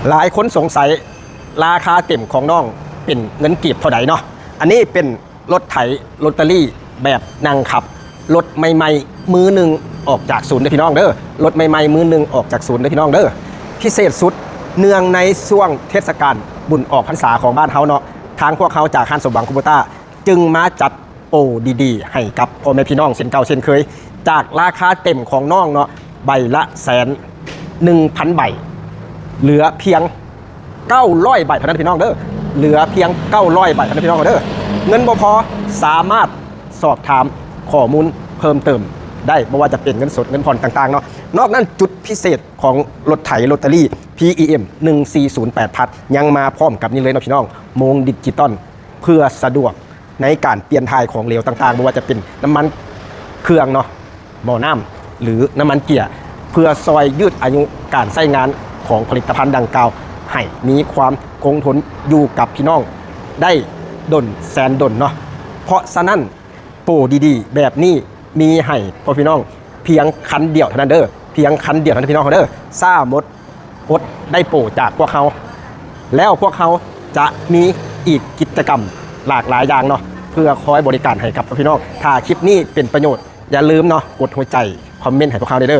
ຫຼາຍຄົນສົງໄສ ລາຄາເຕັມຂອງນ້ອງເປັນເງິນກີບເທົ່າໃດເນາະ? ອັນນີ້ເປັນລົດໄຖໂຣຕາຣີແບບນັ່ງຂັບ ລົດໃໝ່ໆມືໜຶ່ງອອກຈາກສູນເດີພີ່ນ້ອງເດີ ລົດໃໝ່ໆມືໜຶ່ງອອກຈາກສູນເດີພີ່ນ້ອງເດີ. ພິເສດສຸດ ເນື່ອງໃນຊ່ວງເທດສະການບຸນອອກພັນສາຂອງບ້ານເຮົາເນາະ ທາງພວກເຮົາຈາກຮ້ານສົມຫວັງຄຸບເປີຕ້າ ຈຶ່ງມາຈັດໂປດີໆໃຫ້ກັບພໍ່ແມ່ພີ່ນ້ອງເຊັ່ນເກົ່າເຊັ່ນເຄີຍ. ຈາກລາຄາເຕັມຂອງນ້ອງເນາະ ໃບລະແສນໜຶ່ງພັນໃບ ເຫຼືອພຽງເກົ້າຮ້ອຍໃບເທົ່ານັ້ນພີ່ນ້ອງເດີ ເຫຼືອພຽງເກົ້າຮ້ອຍໃບເທົ່ານັ້ນພີ່ນ້ອງເດີ. ເງິນບໍ່ພໍ ສາມາດສອບຖາມຂໍ້ມູນເພີ່ມເຕີມໄດ້ ບໍ່ວ່າຈະເປັນເງິນສົດເງິນຜ່ອນຕ່າງໆເນາະ. ນອກນັ້ນ ຈຸດພິເສດຂອງລົດໄຖໂຣຕາຣີ ພີອີເອັມ ໜຶ່ງສີ່ສູນແປດ ພັດ ຍັງມາພ້ອມກັບນີ້ເລີຍເນາະພີ່ນ້ອງ ໂມງດິຈິຕອນ ເພື່ອສະດວກໃນການປ່ຽນຖ່າຍຂອງເຫຼວຕ່າງໆ ບໍ່ວ່າຈະເປັນນ້ຳມັນເຄື່ອງເນາະ ໝໍ້ນ້ຳ ຫຼື ນ້ຳມັນເກຍ ເພື່ອຊ່ອຍຍືດອາຍຸການໃຊ້ງານຂອງຜະລິດຕະພັນດັ່ງກ່າວ ໃຫ້ມີຄວາມຄົງທົນຢູ່ກັບພີ່ນ້ອງໄດ້ດົນແສນດົນເນາະ. ເພາະສະນັ້ນ ໂປດີໆແບບນີ້ມີໃຫ້ພໍ່ພີ່ນ້ອງພຽງຄັນດຽວເທົ່ານັ້ນເດີ ພຽງຄັນດຽວເທົ່ານັ້ນພີ່ນ້ອງເດີ. ຊ້າໝົດ ອົດໄດ້ໂປຈາກພວກເຮົາ ແລ້ວພວກເຮົາຈະມີອີກກິດຈະກຳຫຼາກຫຼາຍຢ່າງເນາະ ເພື່ອຄອຍບໍລິການໃຫ້ກັບພໍ່ພີ່ນ້ອງ. ຖ້າຄລິບນີ້ເປັນປະໂຫຍດ ຢ່າລືມເນາະ ກົດຫົວໃຈ ຄອມເມັນໃຫ້ພວກເຮົາແດ່ເດີ.